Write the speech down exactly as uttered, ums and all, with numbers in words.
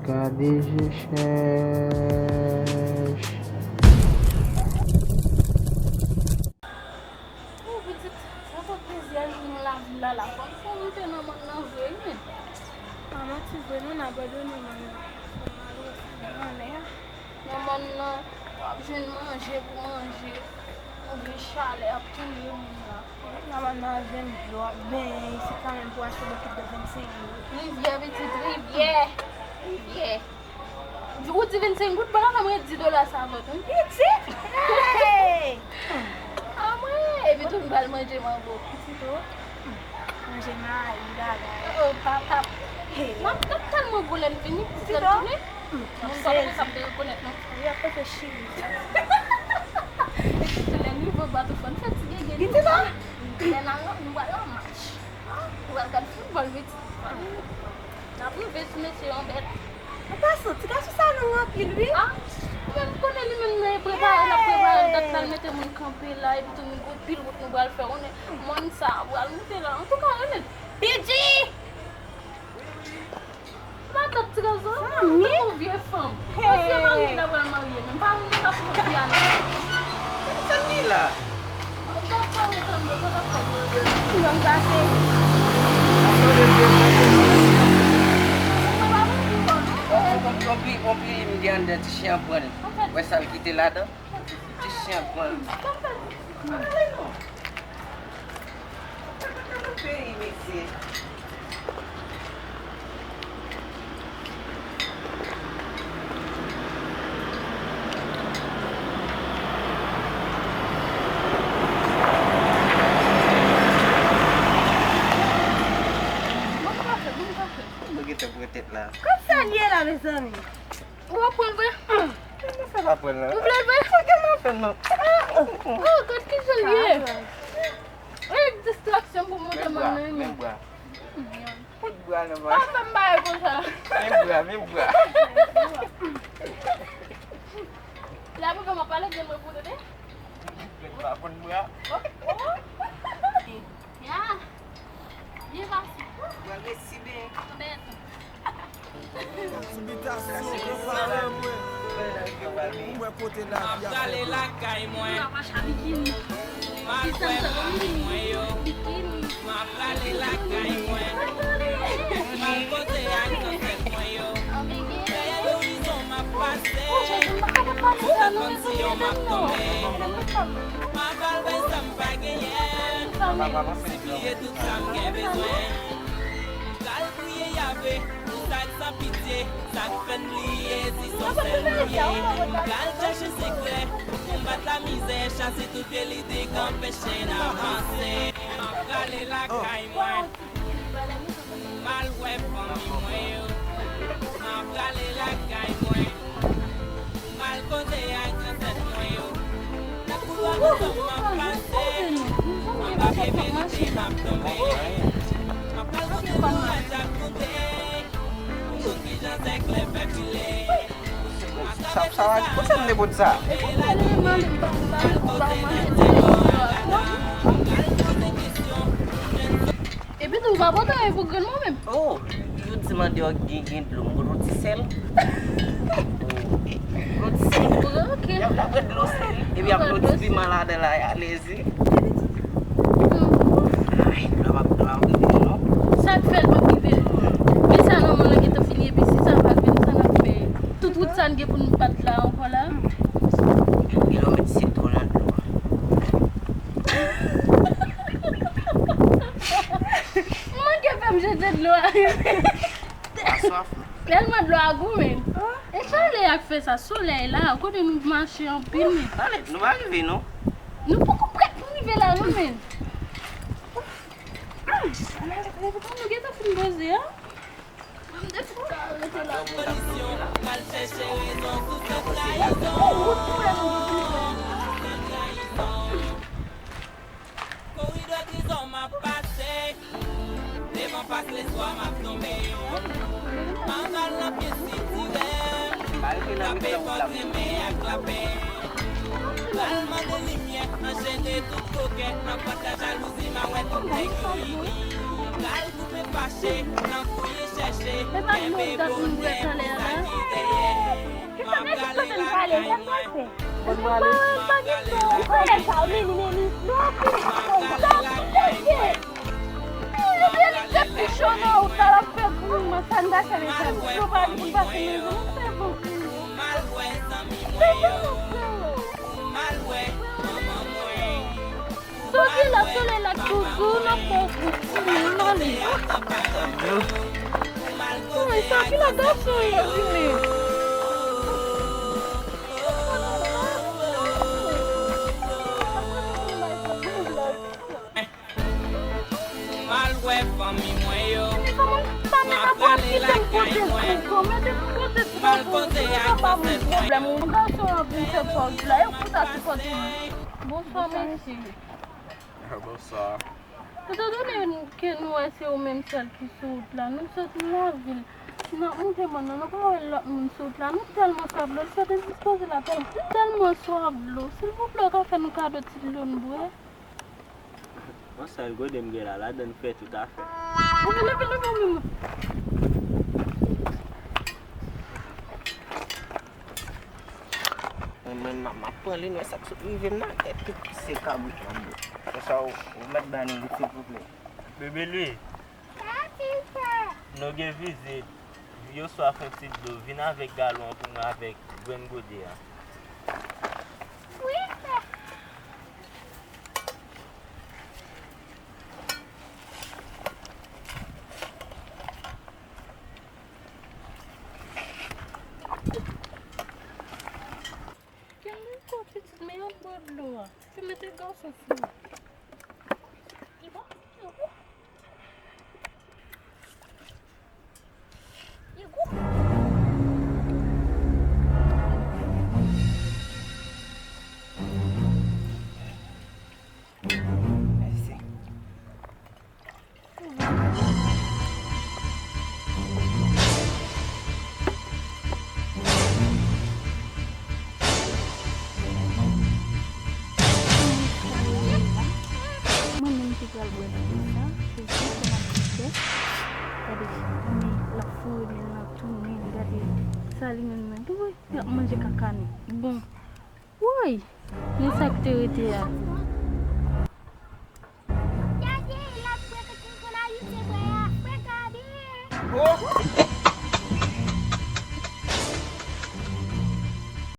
Gade je chèch. Oh, pitit, sa fè plezi al jwenn lavil la, la. Fò, fò moute nan mòn nan vre, wi, men. Pa manti vre, non, n abandone mòn nan. Nan mòn nan, w ap jwenn manje pou manje. Ou gen chalè ap touye moun la. Nan mòn nan, w ap jwenn dlo, w ap benyen isit kanmenm pou achte bokit de vennsenk goud. Rivyè, pitit, rivyè. Rivyè. Ou di vennsenk goud, pa ka fè mwen di dola sa vòt, wi. Pitit! Hey! Anmwe, epi tou m pral manje mango. Pitit, o. Manje mayi, bagay. Oh, papa. Hey. M ap, m ap tèlman gou lè m vini, pitit, lè m tounen. Moun pa konn sa m te rekonèt, non. Wi, ap pote chili. Epi tou lè nivo ba tou fò n fè ti gege. Pitit, non? Lè n al, nou pral nan match. Nou pral gad foutbòl, pitit. N ap rive sou mesye yo, bèt. Atansyon, ti gason sa long anpil, wi. Ah, ou menm konnen li menm nan prepare, n ap prepare, dat n al mete moun kanpe la, epi tou nou gon pil wout nou pral fè, konnen mòn sa a pral moute la. Antouka, renmen. P G! Matant ti gason, sa, wi. Yon vye fanm. Hey. Ansyen mari l la pral marye, menm pa moun nan pou yon fi a, non. Sa l di la? Ou pa pale tann mwen, sa l ap fè mwen. Yon gate. Yon pi, yon pi, m gen anndan ti chen an pran l. Wè sa l kite ladan? Ti chen an pran l. Peyi, mesye. Bon, pa fè, bon, pa fè. Mwen gentan pran tèt la. Kot sa l ye la, mezanmi? Ou ap pran l vre? Kòman fè m ap pran l la? Ou vle l vre? Kòman fè m ap... Oh, gad ki jan l ye. E distraksyon pou monte mòn nan, men bra. Men bra nan mwen. Pa fè m bagay konsa. Men bra, men bra. La pou fè m ap pale, gen mwen pou tande. Mwen pa konn bra. Oh, oh. Ya. Byen pase. Bra resi byen. Bèt. Sibitasyon, gran parèy mwen. Ou wè kote lavi a fè mal. M ap prale lakay mwen. M al wè fanmi mwen yo. M ap prale lakay mwen. M al koze ak zansèt mwen yo. Dèyè lorizon m ap pase. Ou ta konn si yo m ap tonbe. M ap al bay sa m pa genyen. Sipliye tout sa m gen bezwen. M pral priye Yahweh pou sa k san pitye, sa k fè n bliye si s on sèl nou ye. M pral chèche sekrè pou konbat lamizè, chase tout vye lide k anpeche n avanse. M ap prale lakay mwen, m al wè fanmi mwen yo. M ap prale lakay mwen. M al koze ak zansèt mwen yo. Nan koulwa mizè m ap pase. Anba pye verite m ap tonbe. M ap al kote kouraj ap moute. Pou moun ki jan zèklè fè file. Sa, sa, sa, sa, sa, sa, m al koze nan tèwò a la. M al koze nan tèwò a la. M al poze kesyon. Epi tou, ou pa pote anyen pou grenn mwen menm. Oh, yo di m andeyò gen, gen dlo, m pote w ti sèl. M pote w ti sèl. Ok. Y ap dapre dlo sèl. Epi y ap met ti piman ladan la, y alezi. Hmm. Ay, dlo a p ap, dlo a p ap rive non. Sa k fè l p ap rive? Men sa nòmal la gentan fini, epi si sa pa rive, sa n ap fè? Tout wout sa n gen pou n bat la ankò la. Epi lè w met sitwon nan dlo a. Manke fè m jete dlo a. Aswaf. Tèlman dlo a gou, men. E chalè a k fè sa, solèy la, kote nou mache anpil, men. Talè, nou pa rive, non. Nou poko prèt pou rive la, non, men. Nou gentan fin poze, a? Koridò trezò m ap pase, devan fas lespwa m ap tonbe. M al nan pye sitirè, frape pòt renmen ak lapè. Pral mande limyè, anchene tout koken, nan pòt la jalouzi, m a wè tout nèg yo ini. Pral koupe fache, nan fouye chèche, kenbe bonè pou sa Mèsi kote n pale, sa k pral fè? Mwen pa gen tan. Kòlèg sa yo, men li, men li. Non, fini. Sa, sa, sa. Li, li, li te pichon nan wout la, l ap fè goumen, sa n ta fè, mezanmi. Nou pa vin pase, mezanmi, nou fè bon. Fè bon, frè. Soti la, solèy la toujou nan fè gou, toujou nan li. Mwen santi la gason yo vini. Mal wè fanmi mwen yo. M ap rale lakay mwen. M al poze ak zansèt mwen. Pwoblèm, yon gason ap vin fè pòz la, e pou sa ki fòt mwen. Bonswa, mesye. Bonswa. Nou te tounen ke nou wè se ou menm sèl ki sou wout la. Nou sot nan lavil. N ap monte mòn nan, nou pa wè lòt moun sou wout la. Nou tèlman swaf dlo, li sot dezispoze la tèlman. Nou tèlman swaf dlo. Silvouplè, ou ka fè nou kado ti dlo n bwè? Yon sèl gode m gen la, ladann fre tout afè. Leve, leve, leve, leve. Mwen menm, m ap, m ap pran li, nou wè sa k sot rive m nan tèt, tout se kabrit m ap bwè. Konsa, ou, ou mèt bay nou li, silvouplè. Bebe Lwi, nou gen vizit. Yo swaf yon ti dlo. Vin avèk galon an pou mwen avèk grenn gode a. Wi, sè. Kenbe kò pitit, men al bwè dlo a. Te mete gason sou ou. Li bon? Li gou? Li gou? Mèsi. Mwen menm ki pral bwè dlo sa, se sa kòman pou fè. Gade, men l ap foure men l nan tou men l, gade sa li menm nan. Gade, y ap manje kaka nou. Bon. Woy! Men sa k te rete a. Gade, l ap bwè kaka konn ayisyen bwè a. Bwè gade. Oh!